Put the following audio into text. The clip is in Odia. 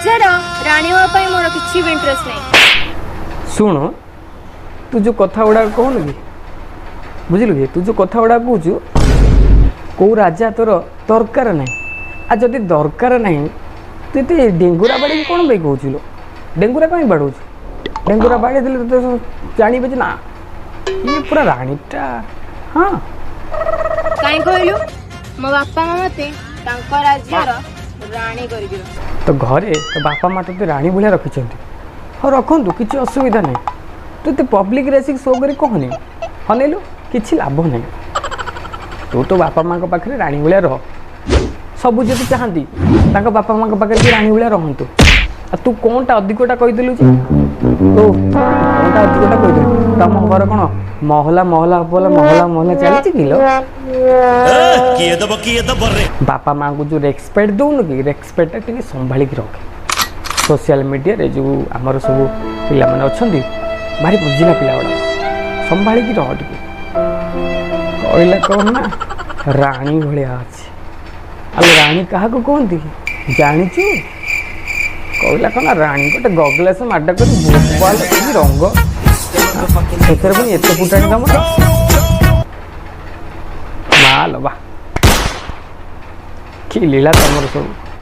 ରାଜାର ରାଣୀ ହେବା ପାଇଁ ମୋର କିଛି ବି ଇଣ୍ଟରେଷ୍ଟ ନାହିଁ। ଶୁଣ, ତୁ ଯେଉଁ କଥା ଗୁଡ଼ାକ କହୁନୁ କି, ବୁଝିଲୁ କି, ତୁ ଯେଉଁ କଥା ଗୁଡ଼ାକ କହୁଛୁ, କେଉଁ ରାଜା ତୋର ଦରକାର ନାହିଁ। ଆଉ ଯଦି ଦରକାର ନାହିଁ, ତୁ ଏତେ ଡେଙ୍ଗୁରା ବାଡ଼ିକି କ'ଣ ପାଇଁ କହୁଛୁ ଲୋ? ଡେଙ୍ଗୁରା କାଇଁ ବାଡ଼ଉଛୁ? ଡେଙ୍ଗୁରା ବାଡ଼େଇ ଦେଲେ ତୋତେ ଜାଣିବେ ଯେ ନା, ଇଏ ପୁରା ରାଣୀଟା। ହଁ। କାହିଁ କହିଲୁ? ମୋ ବାପା ମା ମତେ ତାଙ୍କ ରାଜ୍ୟର ରାଣୀ କରିକି ରଖିଛନ୍ତି। ତ ଘରେ ତୋ ବାପା ମା ତୋତେ ରାଣୀ ଭଳିଆ ରଖିଛନ୍ତି। ହଉ, ରଖନ୍ତୁ, କିଛି ଅସୁବିଧା ନାହିଁ। ତୁ ଏତେ ପବ୍ଲିକରେ ଆସିକି ଶୋ କରି କହନି। ହନେଇଲୁ, କିଛି ଲାଭ ନାହିଁ। ତୁ ତୋ ବାପା ମାଆଙ୍କ ପାଖରେ ରାଣୀ ଭଳିଆ ରହ। ସବୁ ଯଦି ଚାହାନ୍ତି, ତାଙ୍କ ବାପା ମାଆଙ୍କ ପାଖରେ ବି ରାଣୀ ଭଳିଆ ରହନ୍ତୁ। ଆଉ ତୁ କ'ଣଟା ଅଧିକଟା କହିଦେଲୁ ଯେ? ଓ, କ'ଣଟା ଅଧିକଟା କହିଦେଲୁ? ତମ ଘର କ'ଣ ମହଲା ମହଲା ମହଲା ମହଲା ମହଲା ଚାଲିଛି କି ଲୋ? କିଏ ଦବ, କିଏ ଦବ ରେ? ବାପା ମାଆଙ୍କୁ ଯେଉଁ ରେସପେକ୍ଟ ଦେଉନୁ କି, ରେସପେକ୍ଟଟା ଟିକେ ସମ୍ଭାଳିକି ରଖେ। ସୋସିଆଲ ମିଡ଼ିଆରେ ଯେଉଁ ଆମର ସବୁ ପିଲାମାନେ ଅଛନ୍ତି, ଭାରି ବୁଝିଲା ପିଲା ଗୁଡ଼ାକ, ସମ୍ଭାଳିକି ରହ ଟିକେ। କହିଲା କ'ଣ ନା ରାଣୀ ଭଳିଆ ଅଛି। ଆଉ ରାଣୀ କାହାକୁ କୁହନ୍ତି ଜାଣିଛୁ? କହିଲା କ'ଣ ନା ରାଣୀ। ଗୋଟେ ଗଗଲାସ ମାଡ଼ କରି, ବୋପାଲ, କି ରଙ୍ଗ ସେଥିରେ ପୁଣି ଏତେ ଫୁଟାଣି ତମର। ମା ଲୋ ବା, କି ଲୀଳା ତମର ସବୁ।